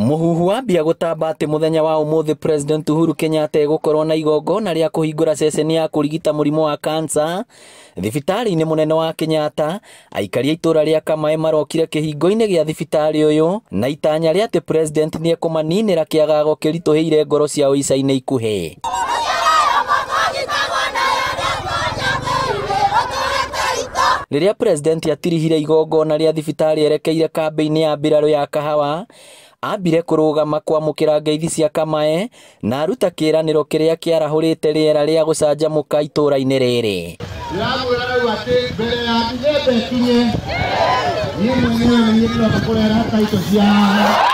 Muhuhu wambia gũtamba atĩ mũthenya wa ũmũthĩ President Uhuru Kenyatta egũkorwo na igongona rĩa kũhingũra ceceni ya kũrigita mũrimũ wa kansa thibitarĩ-inĩ mũnene wa Kenyatta. Aikari a itũra rĩa Kamae marokire kĩhingo-inĩ gĩa thibitarĩ ũyũ na itanya rĩa atĩ President nĩekũmaninĩra kĩagago kĩritũhĩire ngoro ciao ica-inĩ ikuhĩ. Rĩrĩa President atirihire igongona rĩa thibitarĩ erekeire kambĩ-inĩ ya mbirarũ ya Kahawa, ambire kũrũgama kwamũkĩra ngeithi cia Kamae na aruta kĩĩranĩro kĩrĩa kĩarahũrĩte rĩera rĩa gũcanjamũka itũra-inĩ rĩrĩ. Ndĩramwĩra rĩu atĩ mbere ya Dithemba ĩkinye, niĩ mwenyewe nĩ niĩ ndĩroka kũrehera taito cia haha.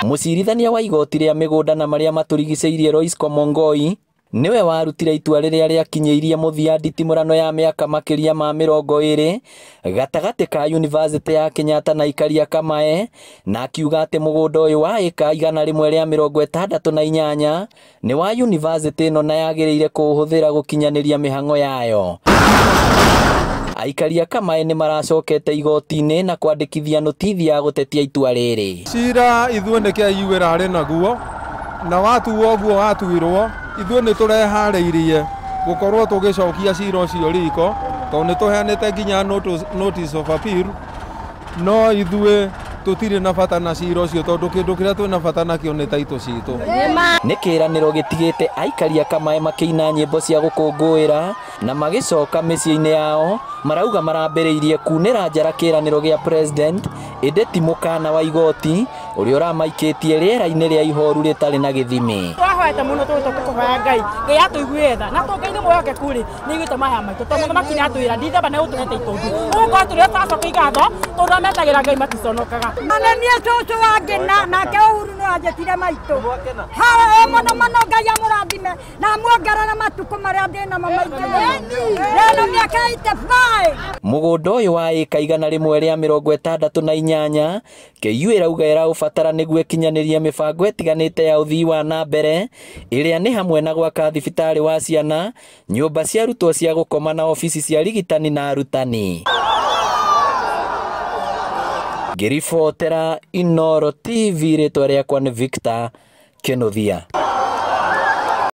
Mũcirithania wa igoti rĩa mĩgũnda na marĩa matũrigicĩirie Royce Komongoi niwe warutire itua rĩrĩa rĩakinyĩirie mũthia nditimũrano ya mĩaka makĩria ma 20 gatagatĩ ka University ya Kenyatta na aikari a Kamae, na akiuga atĩ mũgũnda ũyũ wa ĩka 168 nĩ wa university ĩno na yagĩrĩire kũũhũthĩra gũkinyanĩria mĩhang'o yayo. Aikari a Kamae nĩ maracokete igoti-inĩ na kwandĩkithia notithi ya gũtetia itua rĩrĩ. Cira ithuĩ nĩ KU ĩrarĩ naguo na watuo ũguo watuirwo ithuĩ nĩ tũreharĩirie gũkorwo tũgĩcokia cira ũcio riko tondũ nĩ tũheanĩte nginya notice of appeal, no ithuĩ tũtirĩ na bata na cira ũcio tondũ kĩndũ kĩrĩa twĩna bata nakĩo nĩ taitũ citũ. Nĩ kĩĩranĩro gĩtigĩte aikari a Kamae makĩina nyĩmbo cia gũkũngũĩra na magĩcoka mĩciĩ-inĩ yao marauga marambĩrĩirie kunĩra njara kĩĩranĩro gĩa President, ĩndĩ ti mũkana wa igoti ũrĩa ũramaikĩtie rĩera-inĩ rĩa ihoru rĩtarĩ na gĩthimi. Twahoete mũno tũgĩtwo tũkũhoya Ngai, Ngai atũigue tha na tũ Ngai nĩ mwĩhokeku rĩ, nĩ aiguĩte maya maitũ tondũ mũthamaki nĩ atwĩra Dithemba nĩ egũtũhe taitũ ndũ. Ũgũkorwo tũrĩ o tũracokia ngatho tondũ arĩa metagĩra Ngai maticonokaga. Ona niĩ cũcũ wa ngĩna nake Uhuru nĩ anjĩtire maitũ. Ha mũno mũno Ngai amũrathime na amuongerere matukũ marĩa ndĩ namo maingĩ mũno. Ndĩna mĩaka 85. Mũgũnda ũyũ wa ĩka 168 KU ĩrauga ĩraũbatara nĩguo ĩkinyanĩrie mĩbango ĩtiganĩte ya ũthii wa na mbere ĩrĩa nĩ hamwe na gwaka thibitarĩ wa ciana, nyũmba cia arutwo cia gũkoma na obici cia arigitani na arutani. Ngĩribotera Inooro TV, rĩtwa rĩakwa nĩ Victor Kĩnuthia.